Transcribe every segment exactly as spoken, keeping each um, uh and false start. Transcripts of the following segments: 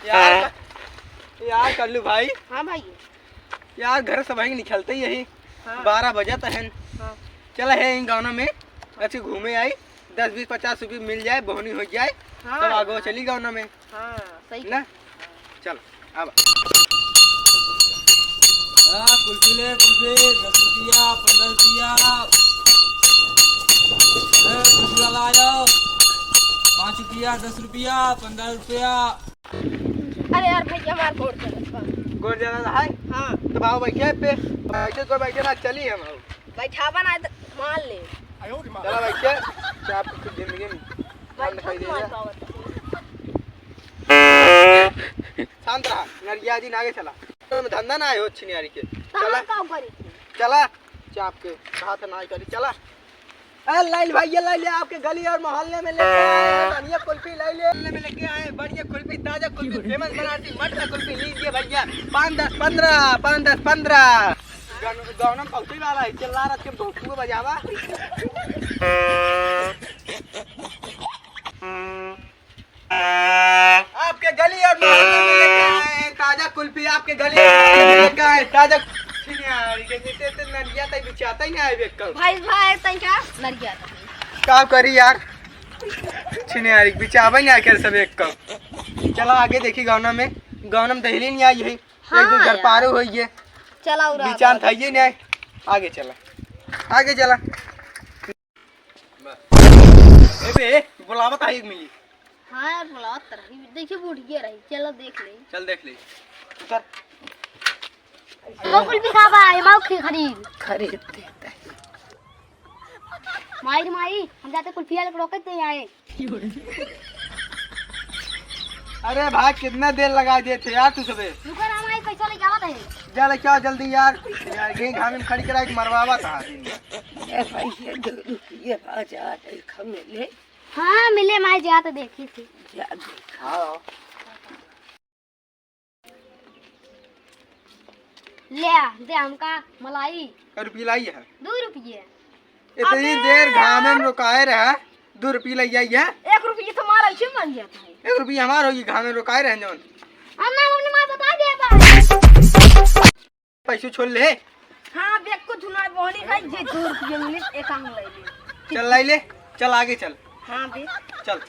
यार, यार कल्लू भाई। हाँ भाई। यार, घर से भाई निकलते ही यही हाँ। बारह बजत हैं। हाँ। चला है इन गाँव में अच्छे घूमे आई, दस बीस पचास रुपये मिल जाए, बोहनी हो जाए, हाँ तब आगे यार। चली गाँव में। हाँ, सही ना? कहा। चल, अब। हाँ, कुल्फी ले, कुल्फी, दस रुपया, पन्द्रह रुपया। ए, कुल्फी वाला आयो। पाँच रुपया, दस रुपया, पन्द्रह रुपया। अरे यार भैया, हमार गोड़ दर्द बा। गोड़ दर्द है? हाँ। तो बाबू बैठे पे, बैठे को बैठे ना, चली हम आओ। बैठावा ना, तो मान ले। चला बैठे, क्या आपको कुछ जिंदगी में बैठा नहीं मान पावत। शांत रहा, नरिया जी, आगे चला। तो धंधा ना आयो छिनियारी के। तो चला। हम का करी? चला, चाप के हाथ ना करी, चला। ए, लाइल भाई, ये लाइल, आपके गली और मोहल्ले में लेके आए हैं, बढ़िया कुल्फी लाइल, मोहल्ले में लेके आए हैं, बढ़िया कुल्फी, ताजा कुल्फी, फेमस बनारसी मटका कुल्फी, लीजिए भैया, पाँच दस पन्द्रह, पाँच दस पन्द्रह। गान-, गाना कौशल वाला है, चिल्ला रहा के भोंपुआ बजावा। आपके गली और मोहल्ले में लेके आए हैं ताजा कुल्फी, आपके गली और मोहल्ले में लेके आए हैं ताजा। छिनियारी के नीचे से नरिया तक बिचाता ही नहीं आए बेकल। भाई, भाई, तई का नरिया तक। का करी यार, छिनियारी बिचावे नहीं आकर सब एक कम। चला आगे देखी गाँव में, गाँव में दहली नहीं आई है, हाँ एक दो घर यार। पारो होइए। चला उरा बिचान था ये नहीं आए। आगे चला, आगे चला। ए बे, बुलावत है एक मिली। हाँ यार, बुलावत रही। देखिए, बुढ़िया रही। चलो देख ले। चल देख ले। उतर। वो कुल्फी खाबा, ये माऊ खी-, खरीद। खरीद देता है। माई रे माई, हम जाते कुल्फिया लेके रोकत नहीं आए। अरे भाई, कितना देर लगा दिए थे यार तू सबे। रुको ना माई, पैसा लेके आवत है। जा लेके आओ जल्दी यार। यार, ये घाम में खड़ी करा के मरवावा था। ए भाई, ये दो रुपये आ जा, देखा मिले। हाँ, मिले माई, जा तो देखी थी। जा देखा। हाँ। ले आ, दे हमका मलाई। कै रुपये लाई है? दो रुपये। इतनी अबे देर घामे में यार। रुकाए रहा, दो रुपये लाई आई है। एक रुपये तो हमारा ऐसे बन जाता है। एक रुपये हमारा होगी, घामे में रुकाए रहे जौन। अन्ना, हमने मार बता दिया बा। पैसे छोड़ ले। हाँ, बेग को धुना बोली भाई, जे दो रुपये मिले, एक आम ले ले। चल लाई ले, चल आगे चल। हाँ बे। चल।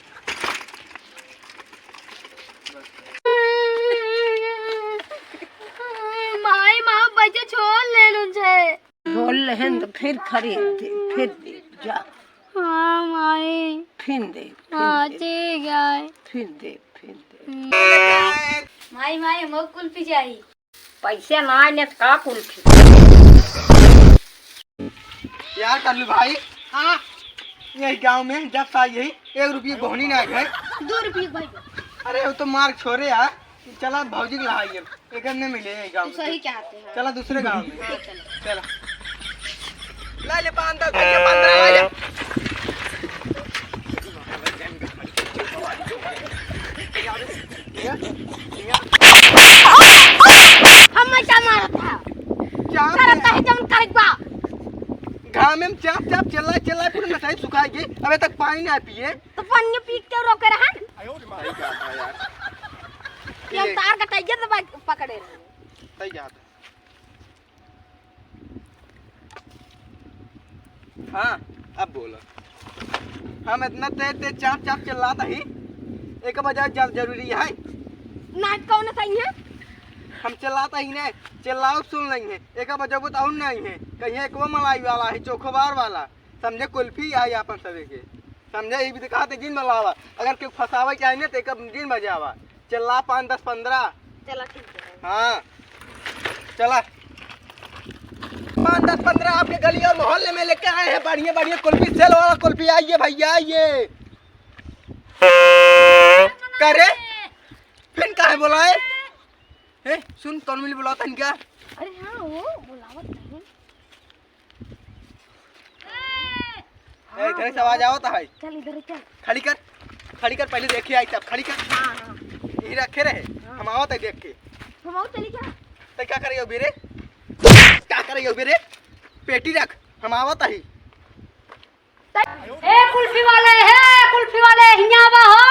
माई, माँ, बच्चे छोड़ लेनु छे। छोड़ लेहन तो फिर खरीद दे, फिर दे, जा। हाँ, माई। फिर दे, फिर हाँ, दे। ठीक है। फिर दे, फिर दे। हम्म। माई, माई, हमको कुल्फी चाही। पैसे ना आने तो का कुल्फी? यार कल्लू भाई, हाँ। यही गाँव में जब से आई यही एक रुपये बोहनी ना है। दो रुपये भाई। अरे वो तो मार छोरे यार, चला भौजी के लहाई है, एक नहीं मिले यही गाँव तू में। सही चाहते हैं। चला दूसरे गाँव में। हाँ, चलो। चला। ला ले पाँच दस भैया, पाँच दस ला ले। हम क्या मारा था? चाप करता है जौन करबा। घामे में चाप चाप चिल्ला चिल्ला पूरी नसाई सुखाई गई। अबे तक पानी ना पिए। तो पानी पी के रोके रहन। सही कहा था यार। ये ये तार कटाइए तो बाइक पकड़े रहे। सही कहा था। हाँ, अब बोलो। हम इतना तेज तेज चाप चाप चिल्लात ही, एक बजाय जा-, जरूरी है? ना, कौन सही है? हम चिल्लात ही ने, चिल्लाओ सुन लेंगे, एक बजाबो तो और नहीं है, कहीं एक वो मलाई वाला है, चोखोबार वाला, समझे, कुल्फी है अपन सभी के, समझे, ये भी दिखाते जिन बलावा, अगर कोई फंसावे चाहे ने तो एक जिन बजावा। चला पाँच दस पन्द्रह। चला ठीक है। हाँ, चला। पाँच दस पन्द्रह आपके गली और मोहल्ले में लेके आए हैं, बढ़िया बढ़िया कुल्फी, सेल वाला कुल्फी। आइए भैया, आइए। करे? फिर काहे बुलाए? ए, सुन, कौन मिली बुलाता है क्या? अरे हाँ, वो बुलावत नहीं। ए, इधर से आवाज आवत है। चल, इधर चल। खड़ी कर, खड़ी कर, पहले देखी आई तब, खड़ी कर। हाँ, हाँ। यही रखे रहे, हाँ। हम आवत है देख के। हम आवत चली क्या? तो क्या करे यो बेरे? क्या करे यो बेरे? पेटी रख, हम आवत है। ए, कुल्फी वाले, हे, कुल्फी वाले, हियाँ आवा हो।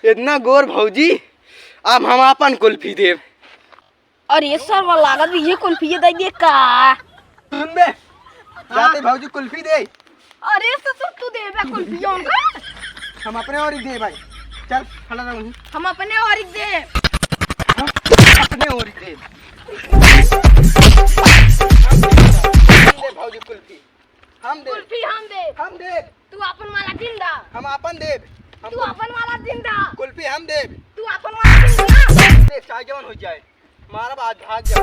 इतना गोर भौजी, अब हम आपन कुल्फी देब। अरे सरवा, लागत भी ये कुल्फी ये दे दे का? सुन बे, जाते भौजी कुल्फी दे। अरे ससुर, तू देबे कुल्फी हमका? हम अपने ओरी दे भाई। चल, खड़ा रह वहीं। हम अपने ओरी दे। हम अपने ओरी दे। हम दे भौजी कुल्फी। हम दे। कुल्फी हम दे। हम दे। तू अपन वाला दिन दा। हम अपन देब। हम तू अपन वाला दिन दा। कुल्फी हम देब। तू अपन वाला दिन दा। दे, चाहे जवन हो जाए। मारब आज, भाग जा।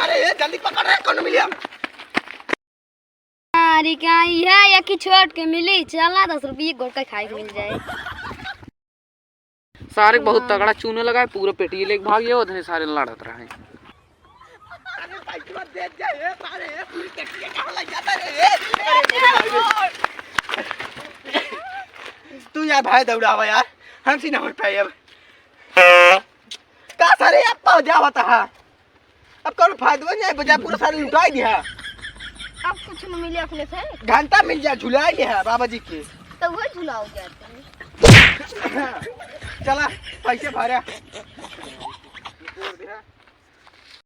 अरे, ए, जल्दी पकड़ रे, कौन मिलिया? अरे, का इहे एक ही छोट के मिली? चला, दस रुपये गोल का खाए के मिल जाए। सारे बहुत तगड़ा चूने लगा है, पूरा पेटी लेके भाग गया, उधर सारे लड़त रहे। अरे साइकिल दे जा, ए सारे, ए पूरी पेटी कहाँ लग जाता रे, ए? अरे मेरे भाई रे। तू यार भाई दौड़ावा यार, हमसे ना हो पाए अब। का सारे अब पहुँच जावा था। अब कौन फायदा नहीं, बजा पूरा सारे लुटाई दिया। अब कुछ न मिले अपने से। घंटा मिल जा, झुलाई लिया बाबा जी के। तो वो झुलाओ जाते हैं। चला, पैसे भरा।